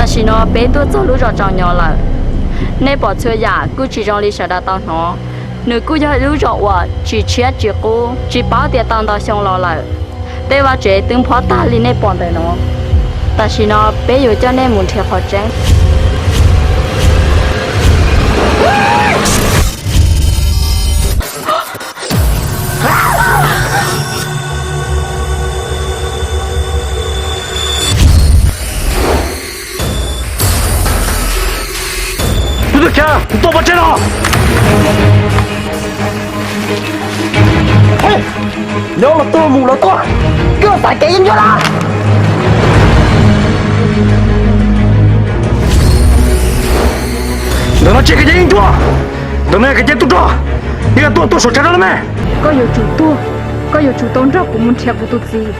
Tam sim no peb tuaj txog lub zos Tsaus Nyo lawm. Nej pom txhua yam kuj tsis zoo li sawv daws tau hnov. Nws kuj yog ib lub zos uas tsis tshiab tsis qub, tsis paub tias tau ntau xyoo los lawm. Tej vaj tsev twb nphob tag li nej pom ntawm no. Tam sim no peb yuav coj nej mus nrhiav qhov tseeb. Tus twg khiav, tus tuaj pov tseg no. Nyob los tuaj, mus los tuaj, koj xaiv kev yeeb ncuab na. Ntawm no tsis kev yeeb ncuab, ntawm no kev cai tub rog, yeej tuaj tuaj saum tshav rog los me. Koj yuav tsum tuaj, koj yuav tsum tau nrog kuv mus nrhiav kuv tus txiv.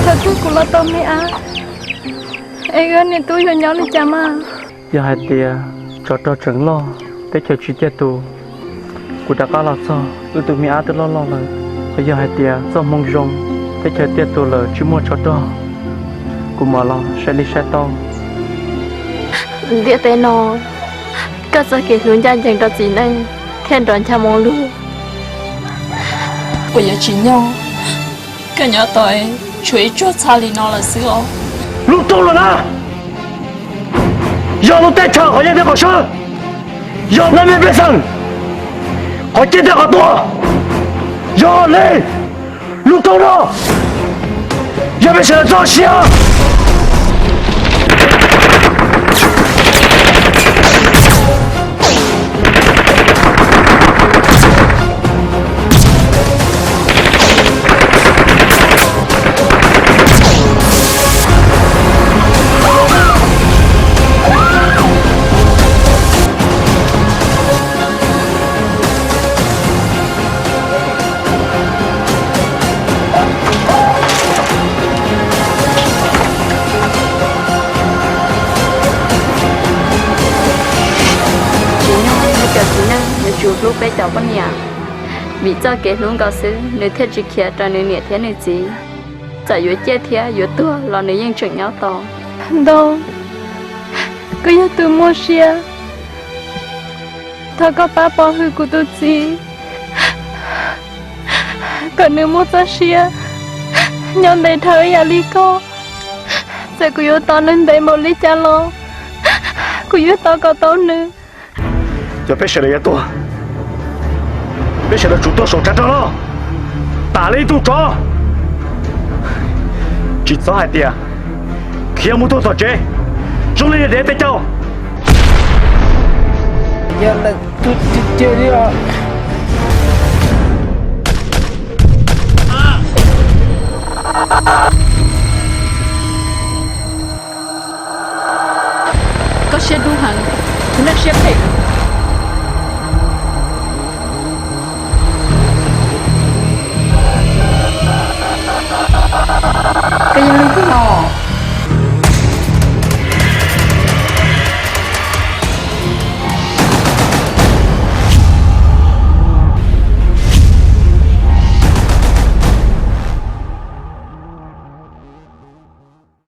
Thaum twg kuv los tau me ab, es wb niam tub yuav nyob li cas mas? Yog hais tias tsov rog tseem loj, teb chaws tsis tiaj tus, kuv rov qab los txog wb tus me ab twb loj loj lawm. Qhov yog hais tias txoj hmoo zoo, teb chaws tiaj tus lawm tsis muaj tsov rog, kuv mam los saib li saib tau. Ntiaj teb no, koj txoj kev hlub ncaj ncees rau txiv neej thiaj nrov ncha moo lug. Kuv yuav tsis nyob, koj nyob tau tshuav ib tsuag txha li no lawm xwb os. Lub roob no na, yog lub teb chaws qhov yeej thiab qhov sawb, yog lawv me pej xeem qhov ciaj thiab qhov tuag, yog li lub roob no yog peb sawv daws txoj sia. Txiv neej, nws cov txiv neej yuav tsum hlub peb cov poj niam. Vim txoj kev hlub nkaus xwb nws thiaj tsis khiav rau nws niam thiab nws txiv. Txawm yuav ciaj thiab yuav tuag los nws yeej tseem nyob tos. Ntoo, koj yog tus muaj siab, thov koj pab pov hwm kuv tus txiv, kom nws muaj txoj sia nyob ntev dhawv ib yam li koj. Txawm kuv yuav tos nws ntev npaum li cas los kuv yuav tos kom tau nws. Yog peb sawv daws yuav tuag, peb sawv daws tsum tuag saum tshav rog no tas li ib tug tsov. Tsis txhob hais tias khiav mus tuag tom tsev zoo li dev tej caug. Koj siab dub heev, tus neeg siab phem.